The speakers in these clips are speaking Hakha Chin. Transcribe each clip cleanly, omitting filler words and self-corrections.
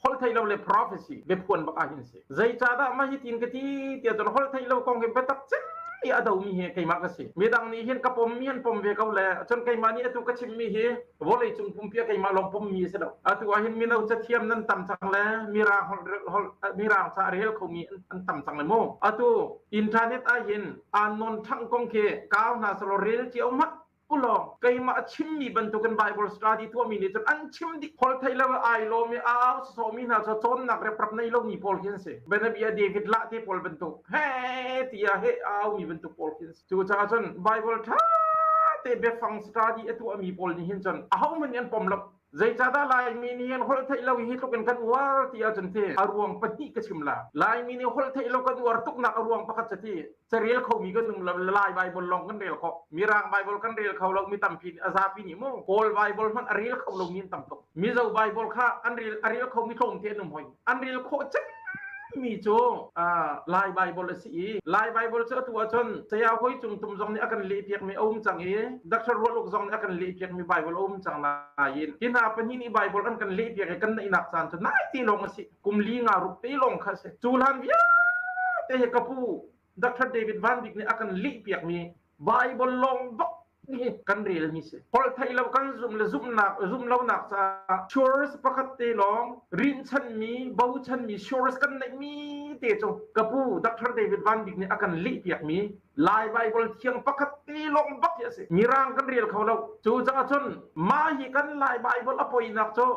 Holh theih lo le prophecy biaphuan bak ah hin si. Zeicahdah mah hi tin ka ti tiah cun holh theih lo kong hi biatak cem i a domi hi keimah ka si. Midang nih hin ka pom mi an pom ve ko le cun keimah nih atu ka chimmi hi vawlei cung pumpi ah keimah lawng pommi a si lo. Atu ah hin mino cathiam nan tam cang le mirang holh holh mirang ca a rel khomi an tam cang le mu. Atu internet ah hin aan non thang kong khi kau hna selaw rel cio hmanh ulawng keimah a chimmi bantukin Bible study tuahmi nih cun an chim dih. Holh theih lo ai lawm i au sawmi hna cu cawnnak reprap nei lomi pawl khi an si. Bianabia David lah te pawl bantuk he tiah he au mi bantuk pawl khi an si. Cucaah cun Bible ṭha te biafang study a tuahmi pawl nih hin cun ahohmanh nih an pom lo. Zeicahdah Laimi nih hin holh theih lo hi tluk in kan uar ti ahcun ti a ruang pahnih ka chim la. Laimi nih holh theih lo kan uar tuknak a ruang pakhat cu ti carel khomi kan um lo. Lai Bible lawng kan rel khawh. Mirang Bible kan rel kho lo mi tampi nih a zapi nih mu. Kawl Bible hmanh a rel kho lomi an tam tuk. Mizo Bible kha an rel a rel khomi tlawmte an um hoi. An rel khawh cem mi cu Lai Bible a si i Lai Bible cu atu ahcun Saya Hoi Cung Tum zong nih a kan lehpiakmi a um cang i Dr. Rual Uk zong nih a kan lehpiakmi Bible a um cang nain hi hna pahnih nih Bible an kan lehpiak i kan neihnak caan cu nai te lawng a si kum li nga ruk te lawng kha a si cu hlan vialte hi ka pu Dr. David Van Bik nih a kan lehpiakmi Bible lawng bak nih kan relmi si. Holh theih lo kan zum le zumhnak zum lonak caah source pakhat te lawng rinhchanmi bochanmi source kan neihmi te cu ka pu Dr. David Van Bik nih a kan lehpiakmi Lai Bible thiang pakhat te lawng bak hi a si. Mirang kan rel kho lo. Cu caah cun mah hi kan Lai Bible a poinak cu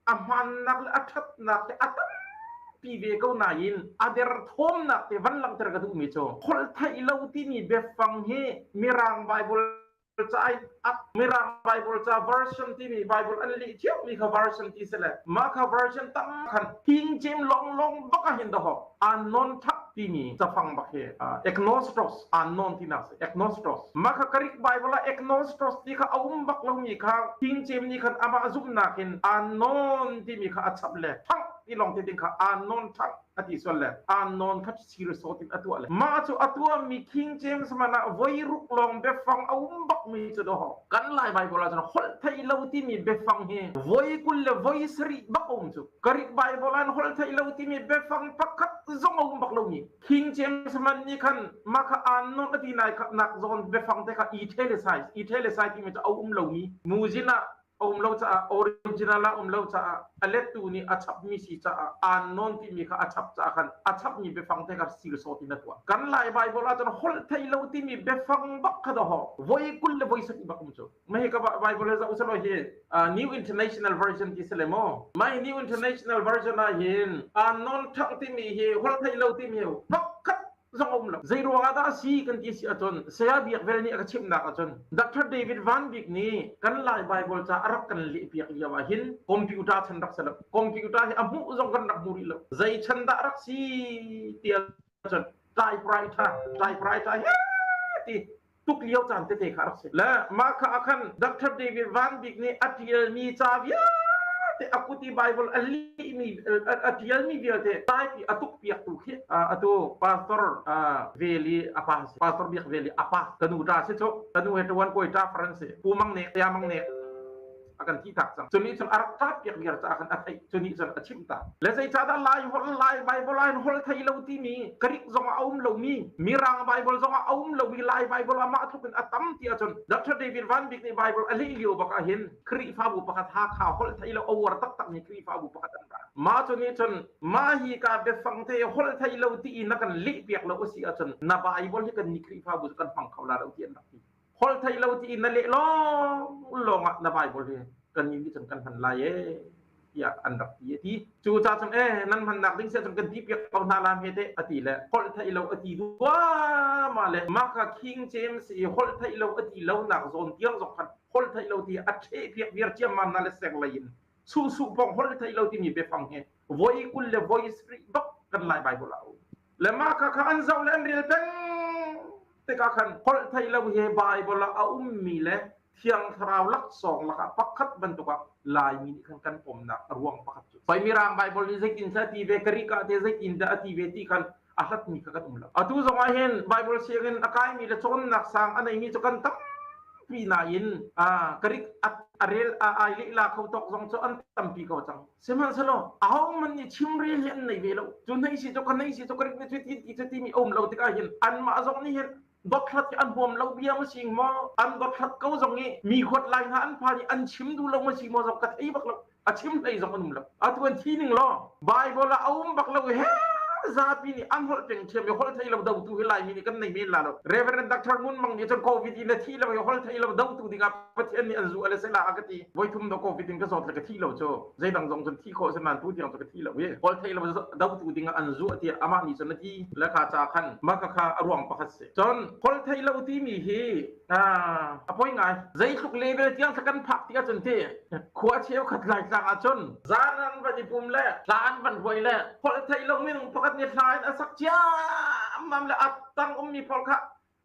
a hmannak le a ṭhatnak le a tampi ve ko nain a derthawmnak te van langhter ka duhmi cu holh theih lo timi biafang hi Mirang Bible ca Mirang Bible ca version timi Bible an leh cio mi kha version ti si le mah kha version tam khan King James long long bak ah hin dahawk unknown thak timi cafang bak hi agnostos unknown tinak si agnostos mah kha Greek Bible ah agnostos ti kha a um bak lomi kha King James nih khan amah zumhnak in unknown timi kha a chap le thang ti lawng te ding kha unknown thang a ti sual le unknown kha sirisotin a tuah le mah cu a tuahmi King James man ah voi ruk lawng biafang a um bakmi cu doho kan Lai Bible ah cun holh theih lo timi biafang hi voi kul le voi sarih bak a um cu Greek Bible an holh theih lo timi biafang pakhat zong a um bak lomi King James man nih khan mah kha unknown a ti nai nak zawn biafang te kha italicized italicized timi cu a um lomi muzin ah a um lo caah original ah um lo caah a lettu nih a chapmi si caah unknown timi kha a chap caah khan a chapmi biafang te kha sil sawt in a tuah kan Lai Bible ah cun holh theih lo timi biafang bak kha doho voi kul le voi sarih bak um cu Mahi ka Bible za usalo hi New International Version ti sele mo mai New International Version ah hin unknown thang timi hi holh theih lo timi hi pakhat zong um lo zei ruang ah dah si kan ti si ahcun saya biak vel nih a ka chimhnak ahcun Dr. David Van Bik nih kan Lai Bible ca a rak kan leh piak lio ah hin computer chan rak si lo computer hi a hmuh zong kan rak hmu rih lo zei chan dah rak si ti ahcun typewriter typewriter he ti tuk lio caan tete kha rak si le mah kha ah khan Dr. David Van Bik nih a ṭialmi ca vialte a kut i Bible a lihmi a ṭialmi vialte taipi a tukpiaktu khi atu pastor Veli a pa si pastor Biak Veli a pa ka nu ṭa si cu ka nu he ṭuan kawi ṭa faran si pu Mang Nek Saya Mang Nek a kan thi tak cang cu nih cun a rak ṭap piak viar caah khan a theih cu nih cun a chimh ta le zeicahdah lai holh lai Bible ah hin holh thei lo timi Greek zong ah a um lomi Mirang Bible zong ah a um lomi Lai Bible ah mah tluk in a tam ti ahcun Dr. David Van Bik nih Bible a leh lio bak ah hin Khrihfabu pakhat Hakha holh thei lo a uar taktakmi Khrihfabu pakhat an ra mah cu nih cun mah hi ka biafang te holh thei lo ti i na kan leh piak lo a si ahcun na Bible hi kan ni Khrihfabu cu kan hmang kho la lo ti an rak ti Holh theih lo ti in na leh lawng lawng ah na Bible hi kan nih nih cun kan hman lai ee tiah an rak ti a ti. Cu ca cun ee nan hmannak ding siah cun kan ti piak ko hna la hme teh a ti le holh theih lo a ti duahmah le mah kha King James i holh theih lo a ti lo nak zawn tiang zong khan holh theih lo ti a ṭheh piak viar ciammam na le seng lei in suh suh pong holh theih lo timi biafang hi voi kul le voi sarih bak kan Lai Bible ah a um. Le mah kha kha an zoh le an rel peng tikah khan holh theih lo he Bible ah a ummi le Thiang Thlarau laksawng lakah pakhat bantuk ah Laimi nih khan kan pomnak a ruang pakhat cu pei Mirang Bible nih zeitin dah a ti ve Greek ah te zeitin dah a ti ve ti khan a hlatmi kha kan um lo. Atu zong ah hin Bible sianginn a kaimi le cawnnak sang a neimi cu kan tam. tampi nain Greek a rel ai leh la kho tawk zong cu an tampi ko cang. Sihmanhsehlaw ahohmanh nih chimrel hi an nei ve lo. Cu nei si cu ka nei si cu Greek nih cuti ti cu timi a um lo tikah hin anmah zong nih hin dothlat hi an huam lo bia ma si maw an dothlat ko zong i mi huat lai hna an phan i an chim duh lo ma si maw zong ka thei bak lo. A chim hlei zong an um lo. Atu an thi ning law Bible ah a um bak lo he zapi nih an holh peng thiam i holh thei lo dotu hi Laimi nih kan nei men la lo. Reverend Dr. Ngun Mang nih cun COVID in a thi lo i holh thei lo dotu dingah Pathian nih an zu ale sela a ka ti. Voithum do COVID in ka zawt le ka thi lo cu zeidang zong cun thi khawh si nain tu tiang cu ka thi lo i holh thei lo dotu dingah an zu tiah amah nih cun a ti. Le kha ca khan mah kha kha a ruang pakhat si. Cun holh thei lo timi hi a poi ngai. Zeitluk level tiang thla kan phak ti ahcun ti khua cheukhat Laitlang ahcun zan an van i pum le hla an van huai le holh theih lo minung pakhat nih hla in a sak ciammam le a tang ummi pawl kha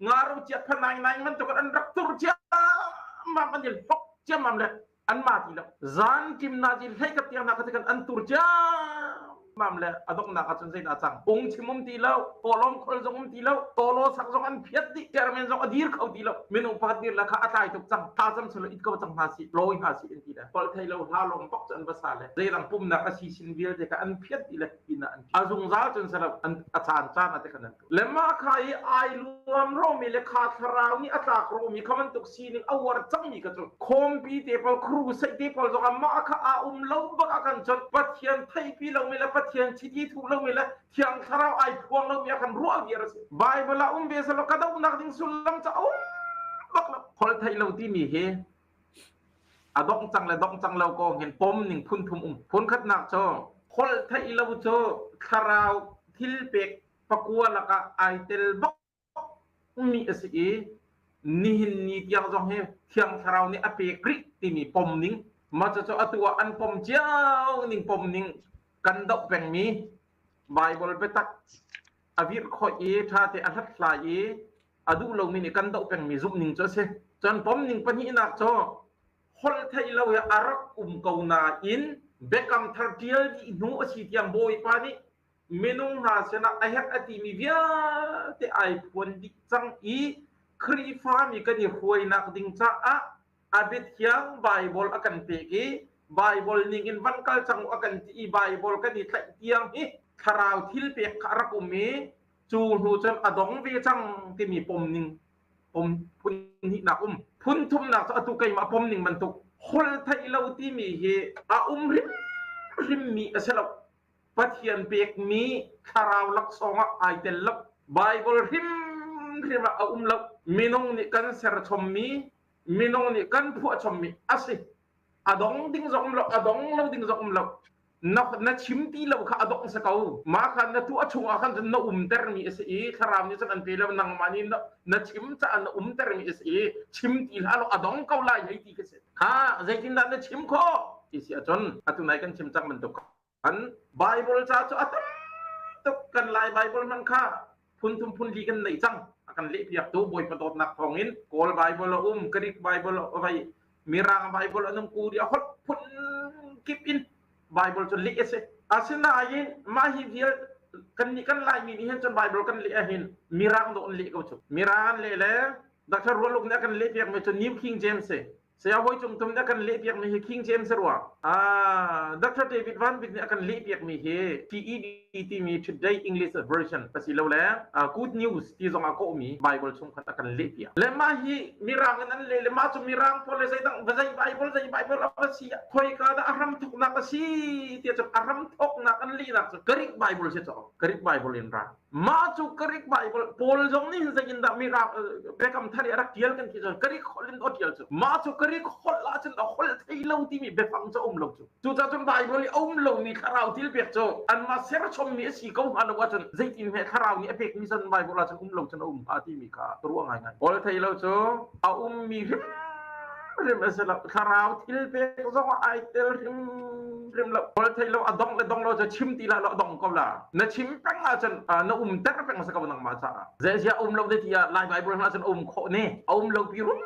ngaru chiat pha nai nai bantuk an rak tur ciammam an i hlok ciammam le an ma ti lo. Zan kim na ji hlei ka tiang na kha kan an tur ciam mam le a donghnak ah cun zeidah cang ung chim um ti lo tawlawm khol zong um ti lo tawlaw sak zong an phiat dih chairman zong a dir kho ti lo minung pakhat dir la kha a tlai tuk cang tha cam selo it ko cang hna si lawi hna si an ti le holh thei lo hla lawng bak cu an va sa le zeidang pumnak a si sin vialte kha an phiat dih le ina an a zungzal cun selo an a caan caan a te khan an Le mah kha i ai luam romi le kha thlarau nih a tlak romi kha bantuk sining a uar cangmi kha cu khawmpi te pawl crusade te pawl zongah mah kha aa um lo bak ah khan cun Pathian theihpi lomi le Pathian chiti thuh lomi le Thiang Thlarau ai phuang lomi ah khan ruah viar a si. Bible ah um ve selaw ka dohnak ding sullam cu a um bak lo. Holh theih lo timi hi a dongh cang le dongh cang lo ko hin pom ning phun thum um. Phun khatnak cu holh theih lo cu thlarau thil pek pakua lakah ai tel bak mi a si i nihin ni tiang zong hi Thiang Thlarau nih a pek rih timi pom ning mah cucu atu ah an pom cio ning pom ning kan doh pengmi Bible biatak a virh khawh i ṭha te a hlathlai i a duh lomi nih kan doh pengmi zumh ning cu a si. Cun pom ning pahnihnak cu holh theih lo hi a rak um ko nain Biakam Thar ṭial dih hnu a si tiang Bawipa nih minung hna sinah a herh a timi vialte ai phuan dih cang i Khrihfami kan i hruainak ding caah a biathiang Baibal a kan pek i Baibal ning in van kal cang u a kan ti i Baibal kan i tlaih tiang hi thlarau thil pek kha a rak um i cu hnu cun a dong ve cang timi pom ning pom phun hnihnak um phun thumnak cu atu keimah pom ning bantuk holh theih lo timi hi a um hrimhrim mi a si lo. Pathian pekmi thlarau laksawng ah ai tel lo. Bible hrimhrim ah a um lo. Minung nih kan serchommi, minung nih kan phuahchommi a si. A dong ding zong um lo, a dong lo ding zong um lo. Na, na chim ti lo kha a dong sa ko. Mah kha na tuah chung ah khan cun na umtermi a si i thlarau nih cun an pe lo nangmah nih na, na chim caah na umtermi a si i chim ti hlah law a dong ko lai hei ti ka si. Kha zeitindah na chim khawh? Ti si ahcun atu nai kan chim cang bantuk An Bible ca cu a tam tuk. Kan Lai Bible hmanh kha phun thum phun li kan neih cang. A kan lehpiaktu Bawipa dawtnak thawngin Kawl Bible a um, Greek Bible a vai, Mirang Bible an um, Korea holh phun kip in Bible cu leh a si. Asinain mah hi vial kan nih kan Laimi nih hin cun Bible kan leh ahhin Mirang dawh an leh ko cu. Mirang an leh le Dr. Rualuk nih a kan lehpiakmi cu New King James si. Saya Hoi Cung Tum nih a kan lehpiakmi hi King James rua. Ah, Dr. David Van Bik nih a kan lehpiakmi hi TED timi Today English Version asilole Good News ti zong ah kawhmi Bible chung khan a kan lehpiak. Le mah hi Mirang in an leh le mah cu Mirang pawl le zeidang zei Bible zei Bible a va si khoika dah a hram thoknak a si tiah cun a hram thoknak an lehnak cu Greek Bible si caw Greek Bible in ra. Mah cu Greek Bible Paul zong nih zei in dah mirang Biakam Thar i a rak ṭial kan ti cun Greek holh in a ṭial cu. Mah cu Greek holh ahcun a holh thei lo timi biafang cu a um lo cu. Cucaah cun Bible i a um lomi thlarau thil pek cu anmah serchommi a si ko hnga lo ahcun zeitin hme thlarau nih a pekmi cun Bible ahcun um lo cun a um hnga timi kha ka ruah ngaingai. Paul thei lo cu a ummi hrimhrim a si lo. Thlarau thil pek zong ah ai tel hrimhrim lo. Paul thei lo a dong le dong lo cu chim ti la lo a dong ko la. Na chim peng ahcun na um ter peng sa ko nangmah caah. Zeizia um lo de ti ah Lai Bible hna cun um khawh ne. A um lo pi rum.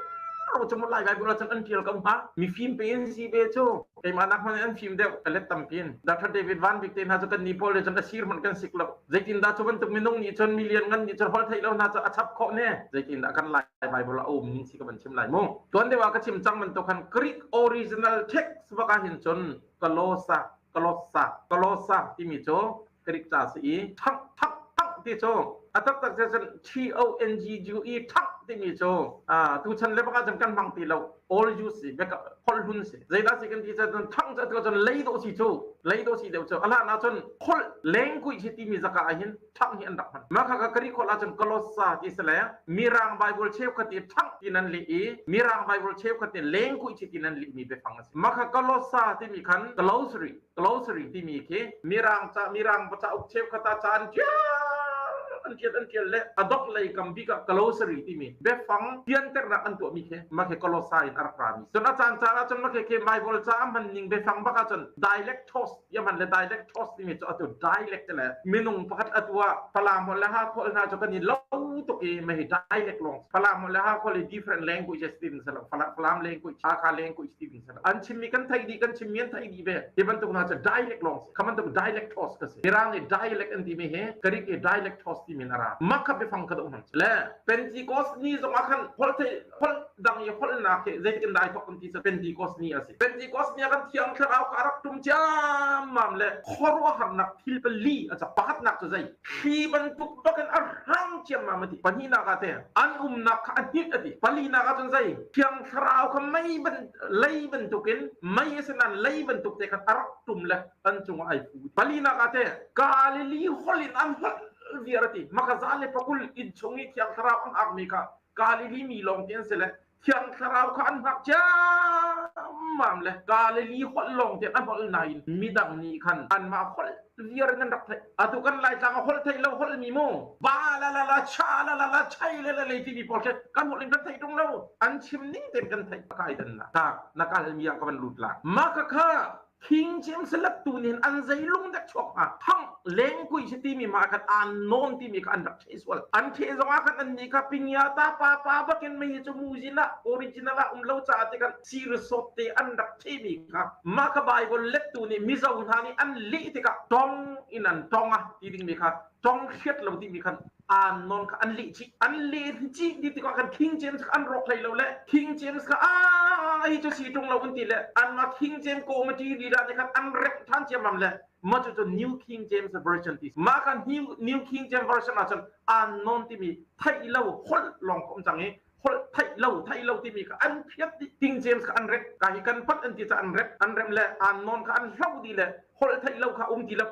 ro chu Lai Bible cun an tial ko hnga. Mi fim pe in si ve cu. Keimah nak hmanh an fim deuh ka let tampi in. Dr. David Van Bik te hna cu kan ni pawl le cun a sir hmanh kan sik lo. Zeitindah cu bantuk minung nih cun million ngan nih cun holh theih lo hna cu a chap khawh ne. Zeitindah kan Lai Bible a um ning si ka van chim lai mu. Tuan deuh ah ka chim cang bantuk khan Greek original text bak ah hin cun Kolosa, Kolosa, Kolosa timi cu Greek ca si i thang thang thang ti cu a taktak cu cun T O N G U E thang timi cu tuchan le bak ah cun kan hmang ti lo. All use si beka holh hlun si. Zeidah si kan ti cun thang cu atu cun leido si cu leido si deuh cu a hlan ah cun holh lengkuih si timi zaka ah hin ṭhangh hi an rak hman. Mah kha Greek holh ahcun Kolossa ti si le Mirang Bible cheukhat i ṭhangh ti nan leh i Mirang Bible cheukhat nih lengkuih chi ti nan lehmi biafang a si. Mah kha Kolossa timi khan glossary, glossary timi khi Mirang ca Mirang cauk cheukhat ah ca an ṭial an ṭial an ṭial le a dongh lei kam bik ah glossary timi biafang fianternak an tuahmi khi mah khi Kolossa in a rak rami. Cun a caan caan ahcun mah khi Bible ca a hman ning biafang bak ahcun dialectos yaman le dialect tos timi cu atu dialect le minung pakhat atu ah Falam holh le Hakha hna cu kan i lo tuk i mei dialect lawng Falam holh le Hakha le different languages tin salo Falam language Hakha language tin salo an chimmi kan thei dih kan chimmi an thei dih ve ti bantuk hna cu dialect lawng si khaman tuk dialect tos ka si Mirang i dialect an timi hi Greek i dialect tos timi in ara makha biafang kha um le Pentecost ni zong ah khan holh thei holh dang i holhnak hi zeitin dah ai thawk kan ti cu Pentecost ni a si. Pentecost ni ah kan Thiang Thlarau ka rak ṭum ciammam le khuaruahharnak thil pali a cak. Pakhatnak cu zei? Thli bantuk bakin a hrang ciammam a ti. Pahnihnak ah teh an umnak kha a hnit a ti. Palinak ah cun zei? Thiang Thlarau kha mei ban lei bantukin mei a si nain lei bantuk te khan a rak ṭum le an cungah ai fu. Palinak ah teh Galilee holh in an holh viar a ti. Makaza le pakul inn chung i Thiang Thlarau an hngakmi kha Galilee mi lawng te an si le Thiang Thlarau kha an hngak ciammam le Galilee holh lawng te an holh nain midang nih khan anmah holh viar in an rak theih. Atu kan Laitlang a holh theih lo holh mi mu ba la la la cha la la la chai la la le timi pawl khi kan holh in kan theih tung lo. An chim ning tein kan theih kai dan na ta na kal mi ah ka van lut la. Mah kha kha King James lettu nih an zeilung dek chuak hnga thang lengkui si timi ma khan an nawn timi kha an rak ṭheh sual an ṭheh zong ah khan an nih kha pingya ta pa pa bakin mei cu muzin ah original ah um lo caah ti khan sirisawt te an rak ṭhehmi kha mah kha Bible lettu nih Mizo hna nih an leh tikah tong in an tong ah ti dingmi kha tong hriat lo timi khan aan non kha an leh chih an leh chih ti tikah khan King James kha an rawk hlei lo le King James kha a hi cu si ṭung lo an ti le anmah King James committee lila nih khan an remh ṭhan ciammam le mah cu New King James Version ti mah kha New King James Version ah cun aan non timi theih lo holh lawng kha um cang i holh theih lo theih lo timi kha an phiat dih King James kha an rep ka hi kan pat an ti ca an rep an rem le aan non kha an hloh dih le holh theih lo kha um ti lo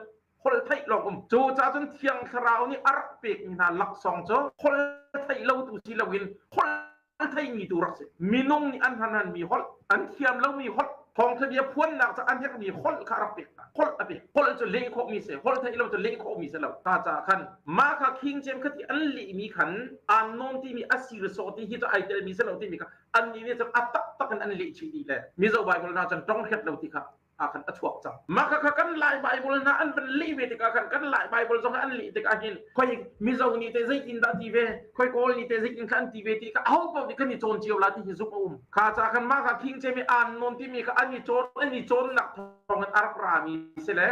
holh theih lawng um. Cu ca cun Thiang Thlarau nih a rak pekmi hna laksawng cu holh theih lo tu si loin holh theimi tu rak si. Minung nih an hman mi holh, an thiam lomi holh, thawngtha bia phuannak ca an herhmi holh kha a rak pek hna. Holh a pek. Holh cu leh khawhmi si. Holh theih lo cu leh khawhmi si lo. Ta ca khan mah kha King James kha ti an lehmi khan aan nawn timi a sir sawh ti hi cu ai telmi si lo timi kha annih nih cun a taktak in an leh chih dih le Mizo Bible hna cun tong hret lo ti kha ah khan a chuak cang. Mah kha kan Lai Bible hna an van leh ve tikah khan kan Lai Bible zong an leh tikah hin khoi Mizo nih te zeitin dah ti ve, khoi Kawl nih te zeitin kha an ti ve ti kha aho paoh nih kan i cawn cio la ti hi zumh a um. Kha ca khan mah kha King James aan nawn timi kha an i cawn an i cawnnak thawng in a rak rami si le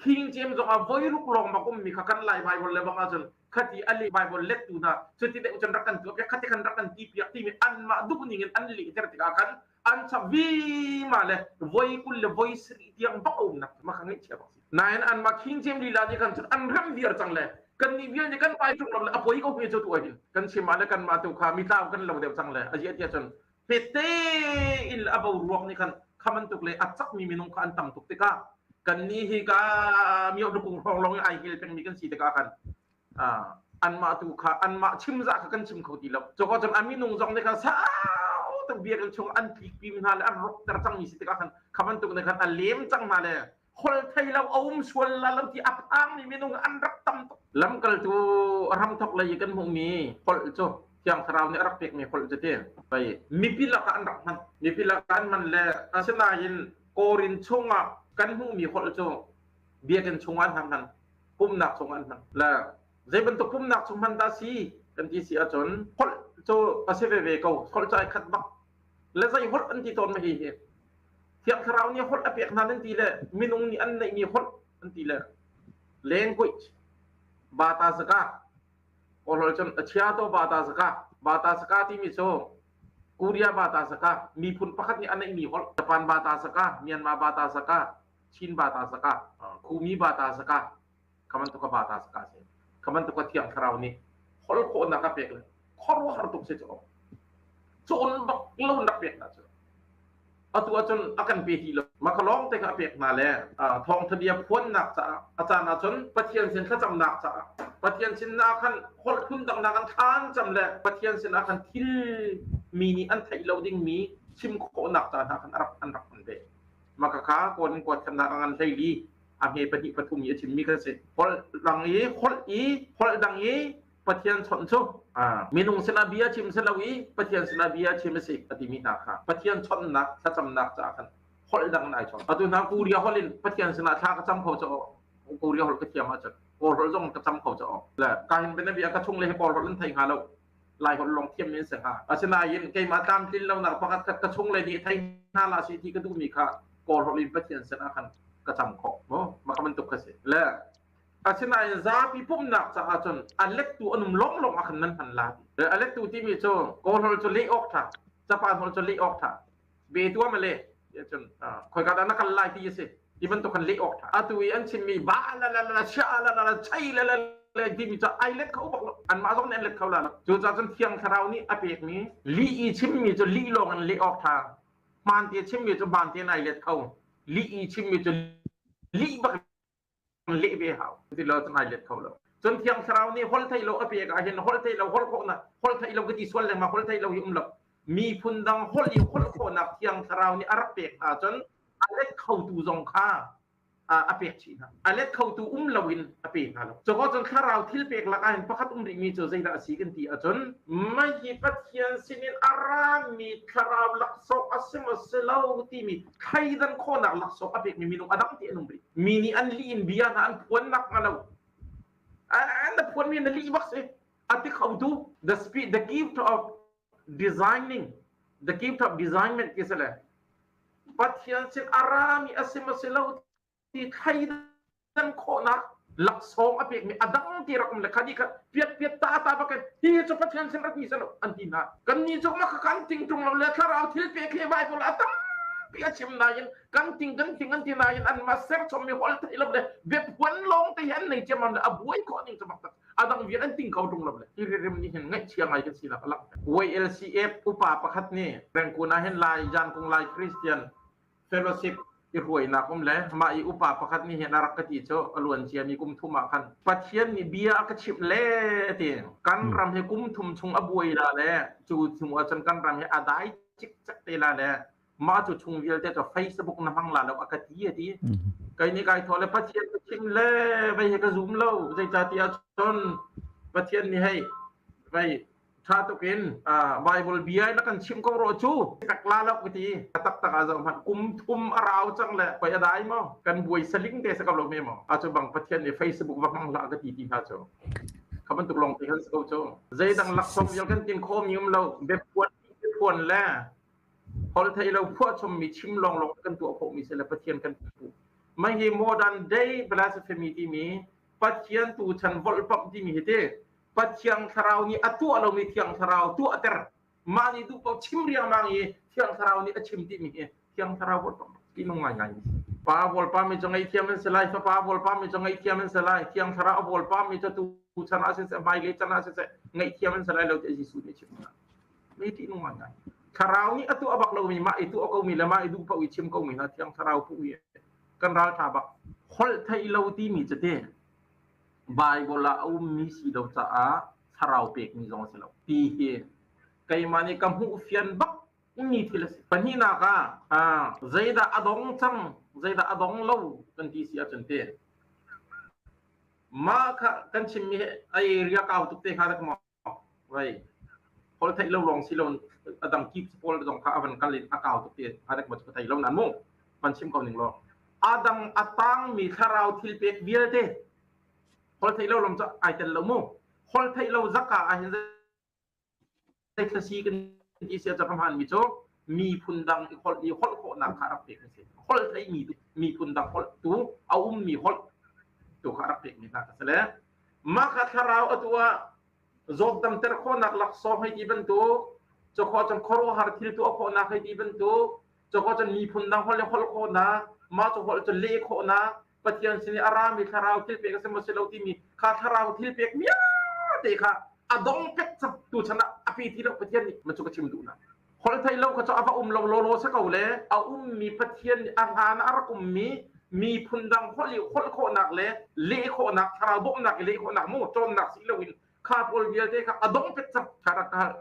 King James zong ah voi ruk lawng bak ummi kha kan Lai Bible le bang ahcun khati a leh Bible lettu hna cuti deuh cun rak kan tuah piak khati khan rak kan ti piak timi anmah duh ning in an lehter tikah khan an chap vima le voi 20 le voi 70 tiang bak a umnak ma kha ngaihchia bak si nain an ma King James lila nih kan cun an ram viar cang le kan nih vial nih kan pai tuk lo le a poi ko hme cu tu hin kan chim ah le kan mah tu kha mi tlau kan lo deuh cang le a zia tia cun pete in a bo ruak nih khan khaman tuk le a cak mi minung kha an tam tuk tikah kan ni hi ka mio dukung hrawng long ai hil peng mi kan si tikah khan anmah tu kha anmah chim zah kha kan chim kho ti lo. Cu cun a minung zong nih khan sau tuk biakinn chung an tlikpi hna le an rokter cangmi si tikah khan kha bantuk nih khan a lem cang hna le hol thei lo a um sual la lo ti a phangmi minung an rak tam tuk. Lamkaltu ramthok lei i kan hmuhmi holh cu Thiang Thlarau nih a rak pekmi holh cu ti pei mipi lakah an rak hman. Mipi lakah an hman le asinain Korin chungah kan hmuhmi holh cu biakinn chungah an hman. Pumnak chung an hman. Le zei bantuk pumnak chung hman dah si kan ti si ahcun holh cu a si veve ko. Holh cu ai khat bak. Le zei holh an ti tawn ma hi hi? Thiang Thlarau nih holh a pek hna nan ti le minung nih an neihmi holh an ti le language bata zaka Kawlholh cun a chia to bata zaka bata zaka timi cu Korea bata zaka miphun pakhat nih a neihmi holh Japan bata zaka Myanmar bata zaka Chin bata zaka Khumi bata zaka kha bantuk a bata zaka si kha bantuk a Thiang Thlarau nih holh khawhnak a pek le khuaruahhar tuk si cu cawn bak lo in rak pek hna cu atu ahcun a kan pe ti lo mah kha lawng te kha a pek hna le thawngtha bia phuannak caah a caan ahcun Pathian sin thlacamnak caah Pathian sin ah khan holh phun dangnak an thlan cam le Pathian sin ah khan thil mi nih an theih lo ding mi chim khawhnak ca hna khan an rak hman ve mah kha kawl in kuat thannak a ngan hlei li a hme pahnih pathum i a chimmi kha si holh dang i holh i holh dang i Pathian chawnh cu minung sinah bia chim si lo i Pathian sinah bia chim a si a timi hna kha Pathian chawnhnak thlacamnak caah khan holh dang in ai chawn. Atu hna Korea holh in Pathian sinah thla ka cam kho cu Korea holh ka thiam ahcun Kawl holh zong ka cam kho cu le ka hin bianabia ka chung le hi Kawl holh an thei hnga lo Lai holh lawng thiam mi an si hnga. Asinain keimah tlamtlin lonak pakhat khat ka chung le nih thei hna la si ti ka duhmi kha Kawl holh in Pathian sinah khan ka cam khawh. Mah ka bantuk kha si. Le Asinain zapi pumhnak caah cun a lettu an um lawnglawng ah khan nan hman la ti. A lettu timi cu Kawlholh cu leh awk ṭha, Japan holh cu leh awk ṭha. Be tua ma le cun khoika dah na kal lai ti a si. Ti bantuk khan leh awk ṭha. Atu i an chimmi ba la la la sha la la la chai la la la timi cu ai let kho bak lo. Anmah zong nih an let kho la lo. Cucaah cun Thiang Thlarau nih a pekmi lih i chimmi cu lih lawng in leh awk ṭha. Hmaan te chimmi cu hmaan tein ai let kho. Lih i chimmi cu lih bak leh ve hau ti lo cun ai let kho lo cun Thiang Thlarau nih holh theih lo a pek ah hin holh theih lo holh khawhnak holh theih lo ka ti sual lengmang holh theih lo hi um lo miphun dang holh i holh khawhnak Thiang Thlarau nih a rak pek hna cun a let khotu zong kha a pek chih hna a let khotu um loin a pe hna lo cu cun thlarau thil pek lak ah hin pakhat um rihmi cu zeidah a si kan ti ahcun mah hi Pathian sinin a rami thlarau laksawng a si maw si lo timi thleidan khawhnak laksawng a pekmi minung a dang ti an um rih. Mi nih an lih in bia hna an phuan nak hnga lo. An na phuanmi na lih bak si. A ti kho tu the speed the gift of designing the gift of designment ti sale Pathian sin arami a si ma si lo ti thleidan khawhnak laksawng a pekmi a dang ti rak um le khadi kha piat piat ta ta bak hi cu Pathian sin rak mi selo an ti hna kan ni cu ma kan ting tung lo le thlarau thil pek hi Bible a tampi a chim nain kan ting kan ting an ti nain an ma ser chom mi hol thei lo le biaphuan lawng te hi an nei chiam le a buai khawh ning cu bak tak a dang vial an ting kho tung lo le hi rim ni hin ngaih chia ngai kan si nak alak YLCF upa pakhat nih Rengkun ah hin Lai Jankung Lai Christian Fellowship i hruainak um le mah i upa pakhat nih hin a rak ka ti cu a luan ciami kum thum ah khan Pathian nih bia a ka chimh le ti kan ram hi kum thum chung a buai la le cu chung ah cun kan ram hi a dai cikcek te la le mah cu chung vialte cu Facebook na hmang la lo a ka ti a ti kai nih kai thaw le Pathian ka chim le vei hi ka zum lo zeicahtiah cun Pathian nih hei vei Ṭha tuk in Bible bia na kan chimh ko rawh cu. Tak la lo ka ti. Taktak ah zoh hmanh kum thum a rau cang le pei a dai maw? Kan buai saling te sa ko lo me maw? A cu bang Pathian nih Facebook va hmang hlah ka ti ti hna cu. Kha bantuk lawng te kan si ko cu. Zeidang laksawng vial kan tin kho mi um lo. Biaphuan biaphuan le hol thei lo phuah chommi chim lawng lawng kan tuah khawh mi si le Pathian kan puh. Mah hi modern day blasphemy timi Pathian tu chan volhpamh timi hi te Pathiang Thlarau nih a tuah lomi Thiang Thlarau tuahter mah nih duh paoh chim riangmang i Thiang Thlarau nih a chim timi hi Thiang Thlarau volpam ti nung ngaingai mi si. Pa volpa mi cu ngaihthiam an si lai, Fapa volpa mi cu ngaihthiam an si lai, Thiang Thlarau a volpa mi cu tu chan ah siseh, hmailei chan ah siseh, ngaihthiam an si lai lo tiah Jesuh nih a chim hna. Mi ti nung ngaingai. Thlarau nih a tuah bak lomi mah i tuah komi le mah i duh paoh i chim komi hna Thiang Thlarau puh i kan ral ṭha bak. Holh theih lo timi cu te Baibal ah a ummi si lo caah thlarau pekmi zong a si lo ti hi keimah nih ka hmuh fian bak mi thil a si. Pahnihnak ah zeidah a dong cang, zeidah a dong lo kan ti si ahcun te mah kha kan chimmi hi a area kau tuk te hnga dak maw? Vai holh theih lo lawng si lo a dang kip pawl zong kha a van kal in a kau tuk ti a rek ka thei lo nan mu van chim ko ning law a dang a tangmi thlarau thil pek vialte holh theih lo lom cu ai tel lo mu holh theih lo zaka ah hin zei thlasi kan ti sia ca ka hman mi cu Miphun dang i holh i holh khawhnak kha rak pek a si. Holh theimi miphun dang holh tu a ummi holh tu kha rak pekmi hna ka si le mah kha thlarau atu ah zawt damter khawhnak laksawng hei ti bantuk, cawkhaw cun khuaruahhar thil tuah khawhnak hei ti bantuk, cawkhaw cun miphun dang holh le holh khawhnak, mah cu holh cu leh khawhnak, Pathian sin i a rami thlarau thil pek a si maw si lo timi kha thlarau thil pek vialte kha a dong pek cang. Tuchan ah a pe ti lo Pathian nih. Ma cu ka chim duhnak, holh theih lo kha cu a va um lo lawlaw si ko le a ummi Pathian nih a hlan ah a rak ummi miphun dang holh i holh khawhnak le leh khawhnak, thlarau bawmhnak i leh khawhnak mu cawnnak si loin kha pawl vialte kha a dong pek cang. Kha rak ka hal,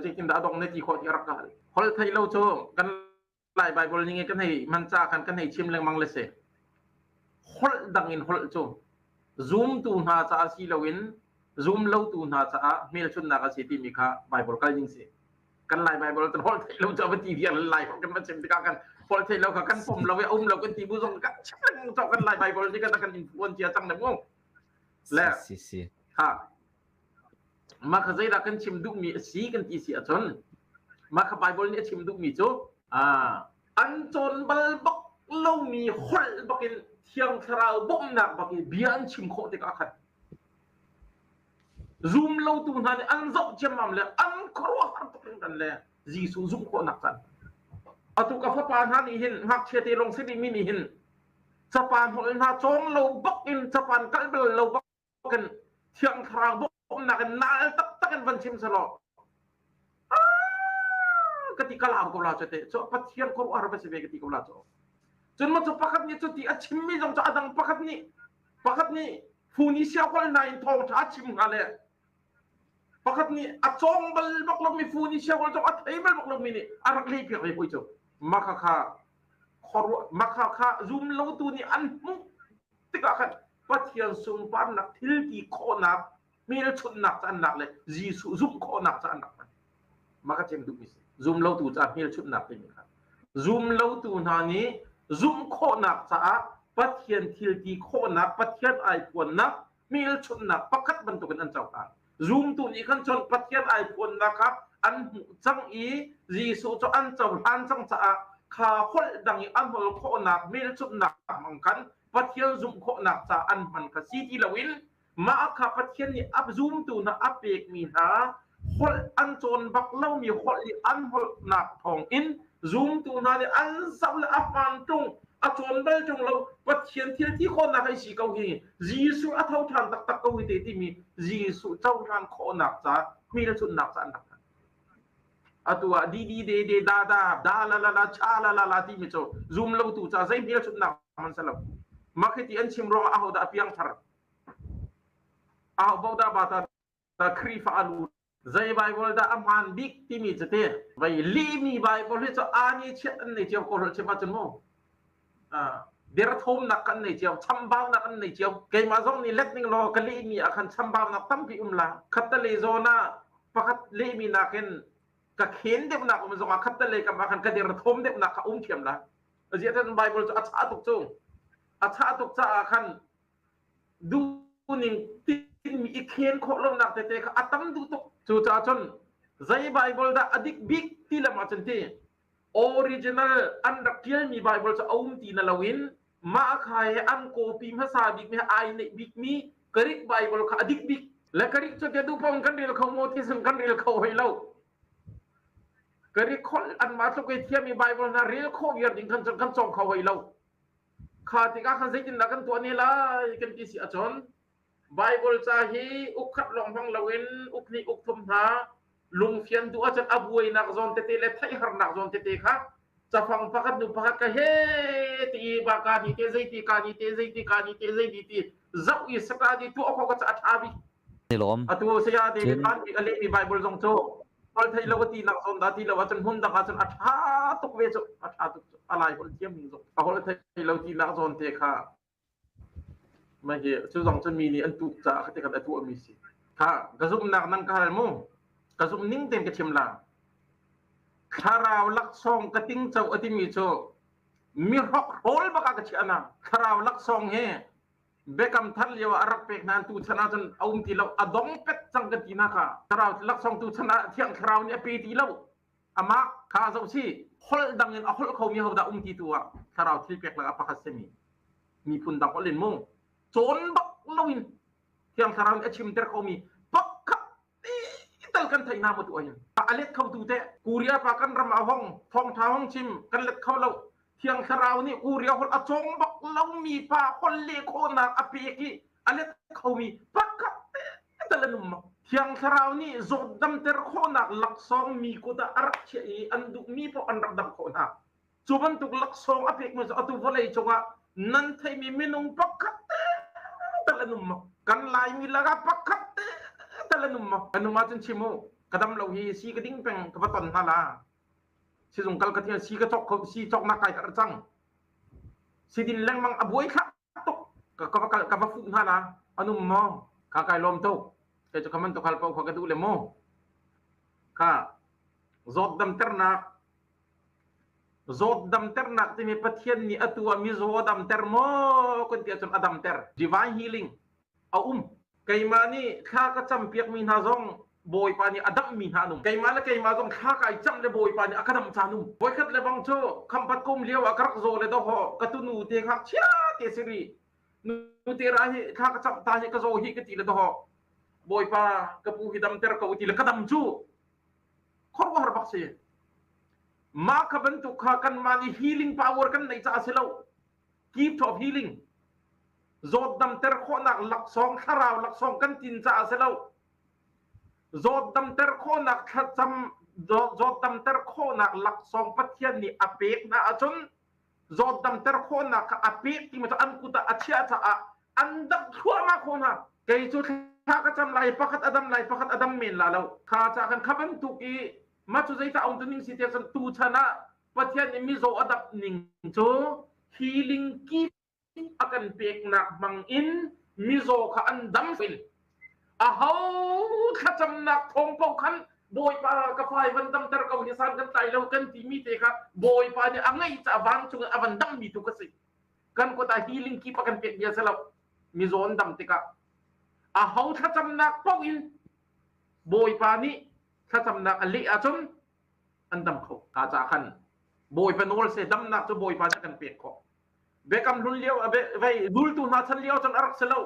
zeitindah a dong na ti khawh ti rak ka hal. Holh theih lo cu kan Lai Bible ning kan hei man ca khan kan hei chim lengmang le si. Holh dang in holh cu zumtu hna caah si loin zum lotu hna caah hmelchunhnak a si timi kha Bible kal ning si. Kan Lai Bible kan holh theih lo cu a va ti vial. Lai holh kan va chim tikah kan holh theih lo kha kan pom lo i a um lo kan ti bu zong kan chim lengmang cawk. Kan Lai Bible nih kan influence cia cang le mu le Si si. Ha, mah kha zeidah kan chim duhmi a si kan ti si ahcun, mah kha Bible nih a chim duhmi cu an cawn bal bak lomi holh bakin Thiang Thlarau bawmhnak bak i bia an chim khawh tikah khan zum lotu hna nih an zoh ciammam le an khuaruahhar tuk hringhran le Jesuh zumh khawhnak caan. Atu ka fapa hna nih hin, ngakchia te lawng si rihmi nih hin, Japan holh hna cawng lo bak in, Japan kal bal lo bak kan Thiang Thlarau bawmhnak in nal taktak in van chim selaw ka ti kalam ko la cu te cu Pathian khuaruahhar va si ve ka ti ko la cu. Cun ma cu pakhat nih cu ti a chimmi zong cu a dang pakhat nih Funisia holh hna in thawngṭha a chim hnga le pakhat nih a cawng bal bak lomi Funisia holh zong a thei bal bak lomi nih a rak leh piak ve hoi cu. Maka kha khuaruah maka kha zum lotu nih an hmuh tikah khan Pathian sunparnak thil ti khawhnak hmelchunhnak ca an lak le Jesuh zumh khawhnak ca an rak hman. Mah ka chim duhmi si. Zum lotu ca hmelchunhnak timi kha. Zum lotu hna nih zumh khawhnak caah Pathian thil ti khawhnak, Pathian ai phuannak hmelchunhnak pakhat bantukin an cohlan. Zumtu nih khan cun Pathian ai phuannak kha an hmuh cang i Jesuh cu an cohlan cang caah kha holh dang i an holh khawhnak hmelchunhnak hmang khan Pathian zumh khawhnak ca an hman kha si ti loin mah kha Pathian nih a zumtu hna a pekmi hna holh, an cawn bak lomi holh i an holhnak thawng in zumtu hna nih an zoh le a hmaan ṭung, a cawn bal ṭung lo, Pathian thil ti khawhnak hei si ko hi, Jesuh a tho ṭhan taktak ko hi te timi Jesuh cohlan khawhnak ca hmelchunhnak ca an rak hman. Atu ah di di de de da da da la la la cha la la la timi cu zum lotu ca zei hmelchunhnak man si lo. Mah khi ti an chim ruangah ahodah a piangthar, aho dah bata Khrihfa a lu? Zei Bible dah a hmaan bik timi cu ti vei lihmi Bible hi cu ani chiat an nei cio ko hol chim ahcun mu derthawmnak kan nei cio, chambaunak an nei cio. Keimah zong nih let ning law ka lihmi ah khan chambaunak tampi um la. Khattale zawn ah pakhat lehmi nakin ka khen deuhnak um zong ah khattale kam ah khan ka derthawm deuhnak kha um thiam la. Aziah Bible cu a chah tuk cu, a chah tuk caah khan duhning tinmi i khen khawh lonak tete kha a tam duh tuk. Cucaah cun zei Bible dah a dik bik ti lam ahcun ti original an rak ṭialmi Bible cu a um ti na loin mah kha he an copy hmasa bikmi ai neih bikmi Greek Bible kha a dik bik le Greek cu tia duh kan rel kho maw ti sun kan rel kho hoi lo. Greek holh anmah tluk i thiami Bible hna rel khawh viar ding khan cun kan cawng kho hoi lo. Kha tikah khan zeitindah kan tuah ne lai kan ti si ahcun, Bible ca hi uk khat lawng hmang loin uk hnih uk thum hna lungfian duh ahcun a buainak zawn tete le theihharnak zawn tete kha cafang pakhat hnu pakhat ka he ti ba ka ni te zeiti ka ni te zeiti ka ni te zeiti ti zoh i saka di tuah khawh ka ca a ṭha bik. Lawm. Atu saya David Van bik a lehmi Bible zong cu hol thei lo ti nak zawn dah ti lo ahcun hmun dang ahcun a ṭha tuk ve cu, a ṭha tuk cu. A lai holh thiam ning zong a holh thei lo ti nak zawn te kha mah hi cu zong cu mi nih an tuk caah kha ti kan a tuahmi si kha. Ka zumhnak nan ka hal mu, ka zumh ning tein ka chim la. Thlarau laksawng ka tingco a timi cu mi hrokhrol bak ah ka chiah na. Thlarau laksawng hi Biakam Thar lio ah a rak pek nain tuchan ahcun a um ti lo, a dong pet cang kan ti na kha. Thlarau laksawng tuchan ah Thiang Thlarau nih a pe ti lo. Amah kha zoh si. Holh dang in a holh khomi hodah um ti tu ah thlarau thil pek lakah pakhat simi miphun dang holh in mu cawn bak loin Thiang Thlarau in a chimter khomi pakhat tal kan theih hna maw tu ahhin? A let khotu teh Korea pa kan ram ah hong thawngtha hong chim kan let kho lo. Thiang Thlarau nih Korea holh a cawng bak lomi pa holh leh khawhnak a pek i a let khomi pakhat tal an um maw? Thiang Thlarau nih zawtdamter khawhnak laksawng mi kut ah a rak chiah i an duhmi paoh an rak damh khawh hna. Cu bantuk laksawng a pekmi cu atu vawlei cungah nan theihmi minung pakhat tal an um maw? Kan Laimi lakah pakhat tal an um maw? An um ahcun chim u. Ka dam lo hi si ka ding peng ka va ton hna la. Sizung kal ka thian si ka cawk kho si cawknak kai harh cang. Si din lengmang a buai thlak tuk. Ka va kal ka va fuh hna la. An um maw? Ka kai lawm tuk. Kei cu khaman tukhal paoh kha ka duh le mu. Kha zawt damternak Zawt damternak timi Pathian nih a tuah mi zaw a damter maw kan ti ahcun a damter. Divine healing a um. Keimah nih thla ka campiak mi hna zong Bawipa nih a damhmi hna an um. Keimah le keimah zong thla kai camh le Bawipa nih a ka damh caan um. Voikhat le bang cu khampat kum lio ah ka rak zaw le dawhaw ka tunu te ngakchia te si rih. Nu te ra hi thla ka camh ta hi ka zaw hi ka ti le dawhaw. Bawipa ka pu hi damter ko ti le ka dam cu. Khuaruahhar bak si. Mah kha bantuk kha kanmah nih healing power kan neih caah si lo. Gift of healing. Zawt damter khawhnak laksawng, thlarau laksawng kan tin caah si lo. Zawt damter khawhnak thlacam zawt damter khawhnak laksawng Pathian nih a pek hna ahcun zawt damter khawhnak kha a pek ti cu an kut ah a chiah caah an damh thluahmah khawh hna. Kei cu thla ka cam lai pakhat a dam lai pakhat a dam men la lo. Kha ca kan kha bantuk i mah cu zeicah um tu ning si tiah cun tu chan ah Pathian nih mizaw a dap ning cu healing gift a kan peknak hmang in mizaw kha an dam in aho thlacamnak thawng paoh khan Bawipa ka fai van damter ko hi san kan tlai lo kan timi te kha Bawipa nih a ngeih caah vancung in a van dammi tu ka si. Kan kut ah healing kip a kan pek bia si lo. Mizaw an dam tikah aho thlacamnak paoh in Bawipa nih thlacamnak a leh ahcun an dam kho. Ka ca khan Bawipa nawl se damnak cu Bawipa nih a kan pek khawh. Biakam hlun lio vei zultu hna chan lio cun a rak si lo.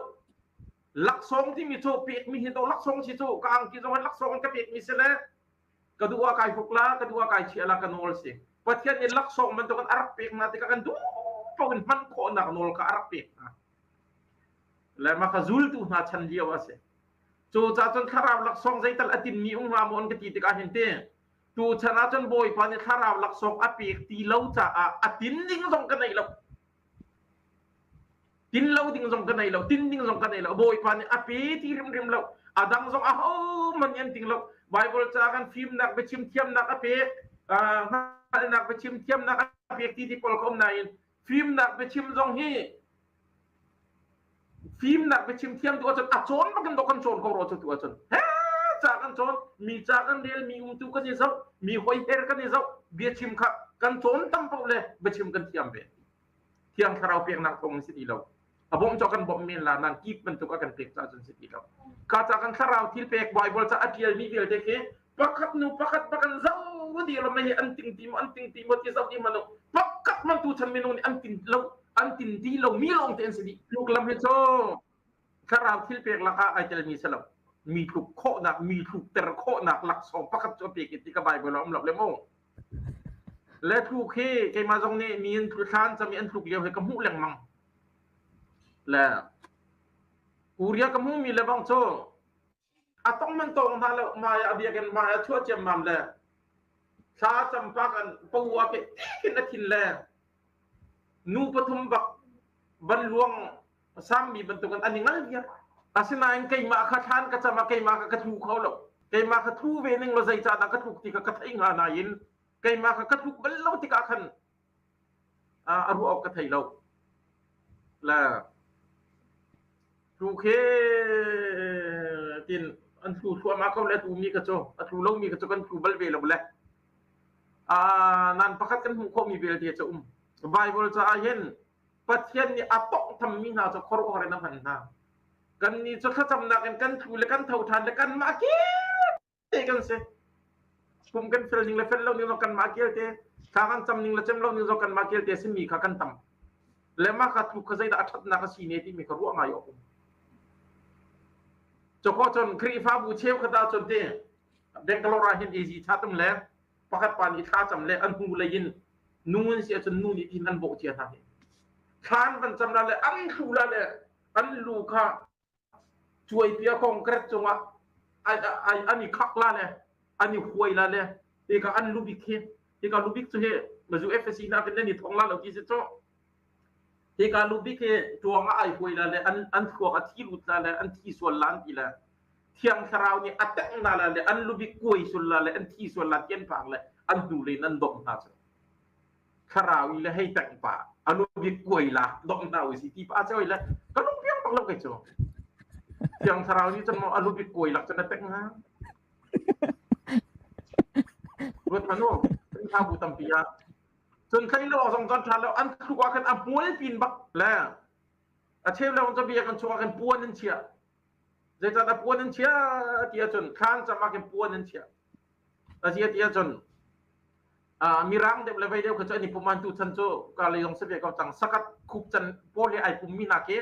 Laksawng timi cu pekmi hi to laksawng si cu ka angki zong laksawng an ka pekmi si le ka duh ah kai hruk la ka duh ah kai chia la ka nawl si. Pathian nih laksawng bantukin a rak pek hna tikah kan duh paoh in hman khawhnak nawl kha a rak pek hna. Le mah kha zultu hna chan lio a si. Cu ca cun thlarau laksawng zeital a tinmi um hnga maw an ka ti tikah hin ti tuchan ahcun Bawipa nih thlarau laksawng a pek ti lo caah a tin ding zong ka nei lo. Tin lo ding zong ka nei lo, tin ding zong ka nei lo. Bawipa nih a pe ti hrimhrim lo. A dang zong ahohmanh nih an ting lo. Bible ca kan fimnak biachim thiamnak a pek, hngalhnak biachim thiamnak a pek ti ti pawl ka um nain fimnak biachim zong hi fimnak biachim thiam tu ahcun a cawn bak in kan cawn ko ro cu tu ahcun he ca kan cawn mi ca kan rel mi umtu kan i zoh mi hoiher kan i zoh biachim kha kan cawn tam paoh le biachim kan thiam ve thiang thlarau peknak thawng in si ti lo a bawmh cu kan bawmh men la nan kip bantuk a kan pek ca cun si ti lo ka ca kan thlarau thil pek bible ca a tial mi vialte khi pakhat nu pakhat pakan zo di lo mai an ting ti mo an ting ti mo ti zo ti manu pakhat man tu chan minung nih an tin lo an tin ti lo mi lawng te an si dih tluk lam hi cu thlarau thil pek lakah ai tel mi si lo mi tluk khawhnak mi tluk ter khawhnak laksawng pakhat cu a pek ti ka bible ah um lo le mo le tluk hi keimah zong nih mi an thlan cami an tluk lio hi ka hmuh lengmang le Uria ka hmu mi le bang cu a tong man tong hna lo mai a biakinn mai a chuah ciammam le thla campak an paua ke tikin a thin le nu pathum bak ban luang sammi bantukin an i ngal viar asinain keimah kha thlan ka cam ah keimah kha ka thu kho lo keimah kha thu ve ning law zeicahdah ka tluk ti kha ka thei hnga nain keimah kha ka tluk bal lo tikah khan a ruah awk ka thei lo le Tluk he tin an tlu thluahmah ko le tu mi ka cu a tlu lomi ka cu kan tlu bal ve lo le nan pakhat kan hmuh khawhmi vialte cu um Bible caah hin Pathian nih a tawnghthammi hna cu khuaruahhar in a hman hna kan nih cu thlacamnak in kan tlu le kan tho ṭhan le kanmah te kan si. Pum kan fel ning le fel lo ning zong kanmah kialte, thla kan cam ning le cem lo ning zong kanmah kialte a simi kha kan tam. Le mah kha tluk kha zeidah a ṭhatnak a si ne timi kha ruah ngai awk um. Cawkaw cun Khrihfabu cheukhat ah cun te Bangalore ah hin easy tha tum le pakhat pa nih thla cam le an hnu lei in nu an si ahcun nu nih tin an bawh cia hna hi. Thla an van cam la le an thlu la le an lu kha cuaipia concrete cungah an i khak la le an i huai la le hika an lubik hi hika lubik cu hi mazu FSC na kan ni thong la lo ti si cho hika lubik hi tuang ah ai huai la le an an thluak a thi lut la le an thi sual lan ti le thiang thlarau nih a teng na la le an lubik kuai sul la le an thi sual la tian phang le an hnu len an dom hna cu thlarau i le hei teng pa anu bik kuai la dong hna usi ti pa choi le ka lung piang bak lo kai chu thiang thlarau ni cun mo alu bik kuai lak cun a teng ha ruat manu tha bu tampi ah cun thlei lo zong cun tha lo an thluk ah khan a hmual pin bak le a cheu le zong bia kan chuak kan puan an chia zeicat a puan an chia ti ahcun thlan cam ah khin puan an chia a zia ti ahcun Mirang deuh le vei deuh kha cu an i pum an tu chan cu ka lei zong si ve ko cang sakat khup can pawl he ai pum mi hna khi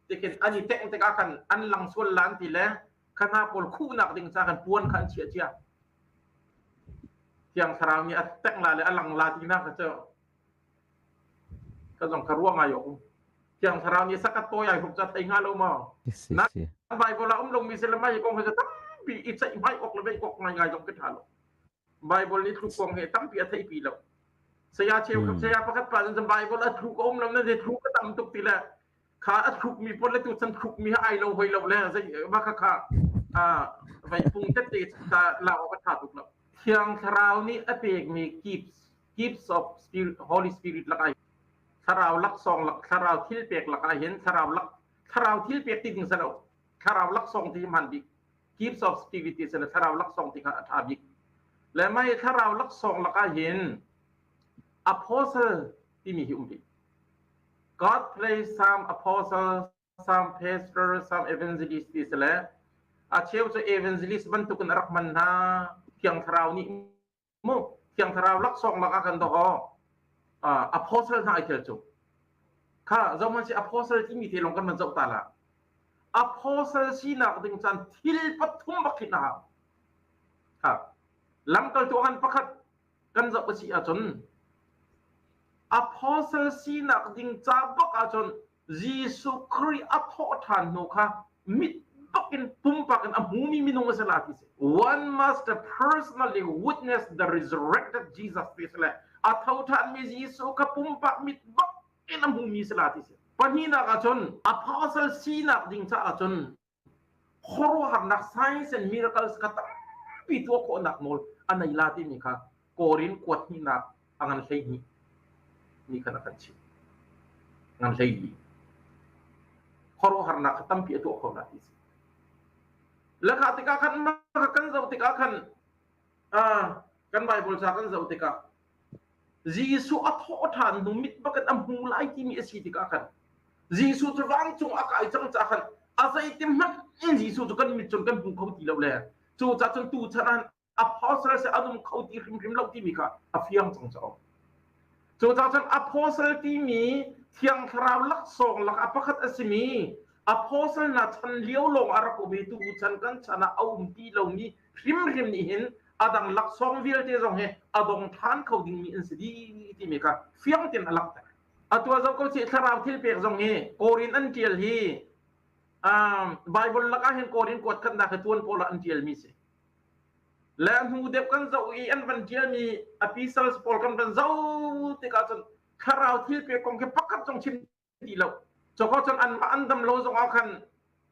tikhin an i tengh tikah khan an lang sual lan ti le kha hna pawl khuhnak ding ca khan puan kha an chiah cia thiang thlarau nih a tengh la le a lang la ti na kha cu ka zong kha ruang ai um thiang thlarau nih sakat tawi ai hrup ca thei hnga lo maw na Bible ah um lo mi se le mai kong he tampi i ceih hmai ok le vei ok ngai ngai zong ke tha lo Bible nih thluk kong he tampi a theihpi lo. Saya cheu saya pakhat pa cun Bible a thluk a um lo na zei thluk a tam tuk ti le kha a thluk mi pawl le tu chan thluk mi ai lo hoi lo le zei va kha kha a vai pung tette ta la awk a tha tuk lo. Thiang Thlarau nih a pekmi gifts gifts of Spirit Holy Spirit lakah thlarau laksawng lak thlarau thil pek lakah hin thlarau lak thlarau thil pek ti ding si lo thlarau laksawng ti hman bik gifts of spirit ti le thlarau laksawng ti kha a ṭha bik. Le mai thlarau laksawng lakah hin apostle timi hi um bik. God placed some apostle, some pastor, some evangelist ti si le a cheu cu evangelist bantukin a rak hman hna thiang thlarau nih mu thiang thlarau laksawng lakah kan doh apostle hna ai tel cu kha zohman si apostle timi te lawng kan van zoh ta la apostle sinak ding caan thil pathum bak hin a hau ha lamkaltu an pakhat kan zoh a si ahcun apostle sinak ding ca bak ahcun Jesuh Khrih a thawh ṭhan hnu kha mit bak in pumpak in a hmumi minung a si la ti si. One must personally witness the resurrected Jesus ti si le a tho ṭhanmi Jesuh kha pumpak mit bak in a hmumi si la ti si. Pahnihnak ahcun apostle sinak ding caah cun khuaruahharnak signs and miracles kha tampi tuah khawhnak nawl a nei la timi kha Korin kuat hnihnak a ngan 12 ni khan a kan chimh. Ngan 14. Khuaruahharnak kha tampi a tuah kho na ti si. Lakah tikah khan mah kan zoh tikah khan kan Bible ca kan zoh tikah Jesuh a thawh ṭhan hnu mit bakin a hmu lai timi a si tikah khan Jesuh cu vancung a kai cang caah khan a zeiti hmanh in Jesuh cu kan mit cun kan hmu kho ti lo le cu ca cun tu chan ah apostle se an um kho ti hrimhrim lo timi kha a fiang cang caw. Cu ca cun apostle timi Thiang Thlarau laksawng lak a pakhat a simi apostle hna chan lio lawng a rak um i tu chan kan chan ah a um ti lomi hrimhrim nih hin a dang laksawng vialte zong hi a dong ṭhan kho dingmi an si dih timi kha fiang tein a langhter. Atu ah zoh ko sih thlarau thil pek zong hi Korin an ṭial hi Bible lakah hin Korin kuat khatnak hi tuan pawl ah an ṭialmi si. Le hnu deuh kan zoh i an van ṭialmi epistles pawl kan van zoh tikah cun thlarau thil pek kong khi pakhat zong chim ti lo. Coko cun anmah an dam lo zongah khan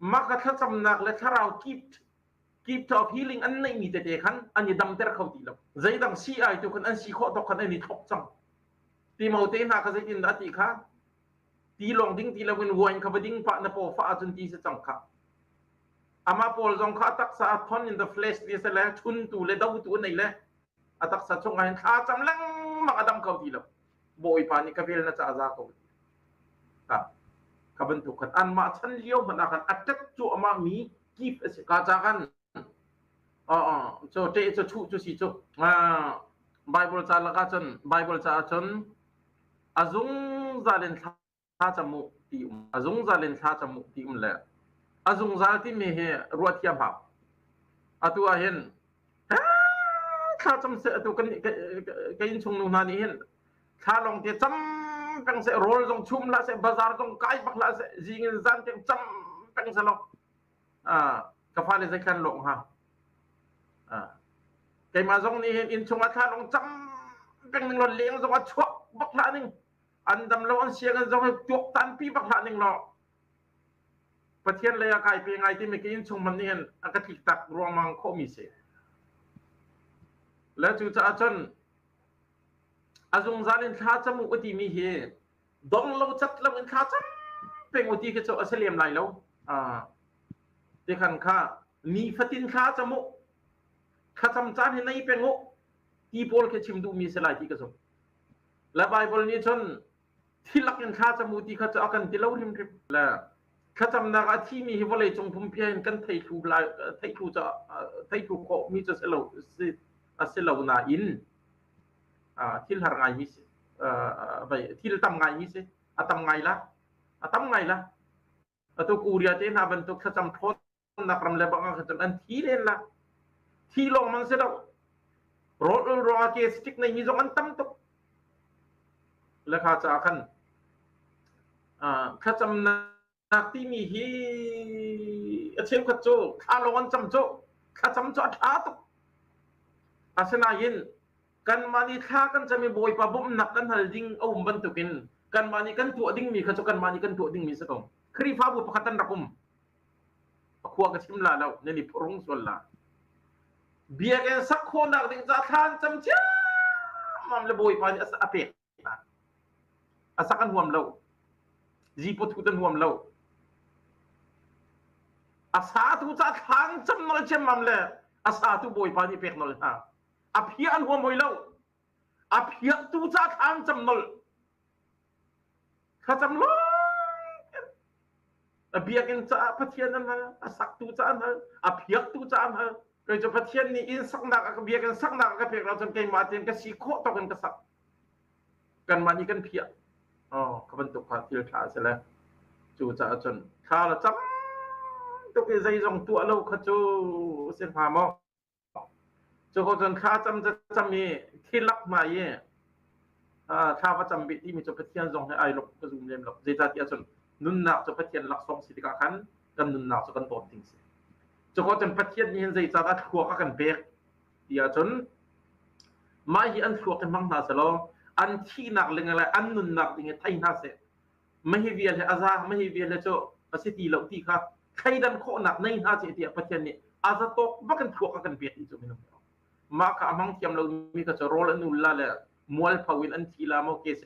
mah ka thlacamnak le thlarau gift gift of healing an neihmi tete khan an i damter kho ti lo. Zeidang si ai tu khan an si khawh tawk khan an i thlop cang. Timote hna kha zeitin dah ti kha ti lawng ding ti loin wine kha va ding pah na paw fah ahcun ti si cang kha. Amah Paul zong kha a taksa a thorn in the flesh ti se le chuntu le dotu nei le a taksa chungah hin thla cam lengmang a dam kho ti lo. Bawipa nih ka vel na ca za ko ka ka bantuk khan anmah chan lio hmanh ah khan a ṭek cuahmah mi kip a si ka ca kan. Cu ṭeh cu chuh cu si cu. Bible ca lakah cun Bible caah cun a zungzal in thla cam u ti um. A zungzal in thla cam u ti um le a zungzal timi hi ruah thiam hau. Atu ah hin thla cam seh atu kan ka innchung nu hna nih hin thla lawng te cam peng seh rawl zong chum hlah seh bazar zong kai bak hlah seh zing in zan tiang cam peng seh law ka fale zeithlan lawng hnga. Keimah zong nih hin innchung ah thla lawng cam peng ning law leng zong ah chuak bak hlah ning an dam lo an sianginn zong hi tuaktan pi bak hlah ning law Pathian lei ah kai pe ngai timi ka innchung man nih hin a ka tlik tak ruangmang khawhmi si. Le cucaah cun a zungzal in thla cam u timi hi dong lo cat lo in thla cam peng u ti khi cu a si lem lai lo. Tikhan kha nifatin thla cam u thlacam caan hi nei peng u ti pawl khi chim duhmi si lai ti ka zumh. Le Bible nih cun thilak in thla cam u ti kha cu a kan ti lo hrimhrim. Le thlacamnak a thimi hi vawlei cung pumpi in kan thei thlu lai thei thlu ca thei thlu khawh mi cu si lo si a si lo nain thil har ngai mi si thil tam ngai mi si a tam ngai la a tam ngai la atu Korea te hna bantuk thlacam ṭhawnnak ram le bang ah khan cun an thi len la thi lawng mang si lo rawl ruangah ke stick nei mi zong an tam tuk le kha caah khan thlacamnak timi hi a cheukhat cu thla lawng an cam cu thlacam cu a ṭha tuk asinain kanmah nih thla kan cam i Bawipa bawmhnak kan hal ding a um bantukin kanmah nih kan tuah dingmi kha cu kanmah nih kan tuah dingmi si ko. Khrihfabu pakhat an rak um. A khua ka chim la lo, nan i phurung sual la. Biakinn sak khawhnak ding ca thla an cam ciammam le Bawipa nih a pek hna. A sak an huam lo. Ziput thut an huam lo. A satu ca thla an cam nol ciammam le a satu Bawipa nih pek nol hna. A phiah an huam hoi lo. A phiahtu ca thla an cam nol. Thlacam lawng a biakinn caah Pathian an hal, a saktu caah an hal, a phiaktu caah an hal. Kei cu Pathian nih inn saknak a ka biakinn saknak a ka pek lo cun keimah tein ka si khawh tawk in ka sak. Kanmah nih kan phiah. Oh, ka bantuk kha thil ṭha a si le. Cu caah cun thla la cam tuk i zeizong tuah lo kha cu si hnga maw? Cu cun thla cam cam i thilak hma i thla va cam bih timi cu Pathian zong he ai lawmh ka zum lem lo. Zeicahtiah cun nunnak cu Pathian laksawng si tikah khan kan nunnak cu kan dawt ding si. Cu cun Pathian nih hin zeicahdah thluak a kan pek ti ahcun mah hi an thluak hi hmang hna selaw an thihnak ling le an nunnak ding hi thei hna seh. Mahi vial he a za, mahi vial he cu a si ti lo ti kha thleidan khawhnak nei hna seh tiah Pathian nih a za tawk bak in thluak a kan pek ti cu minung mah kha a hmang thiam lomi kha cu rawl an ul la le mualpho in an thi la maw ke si.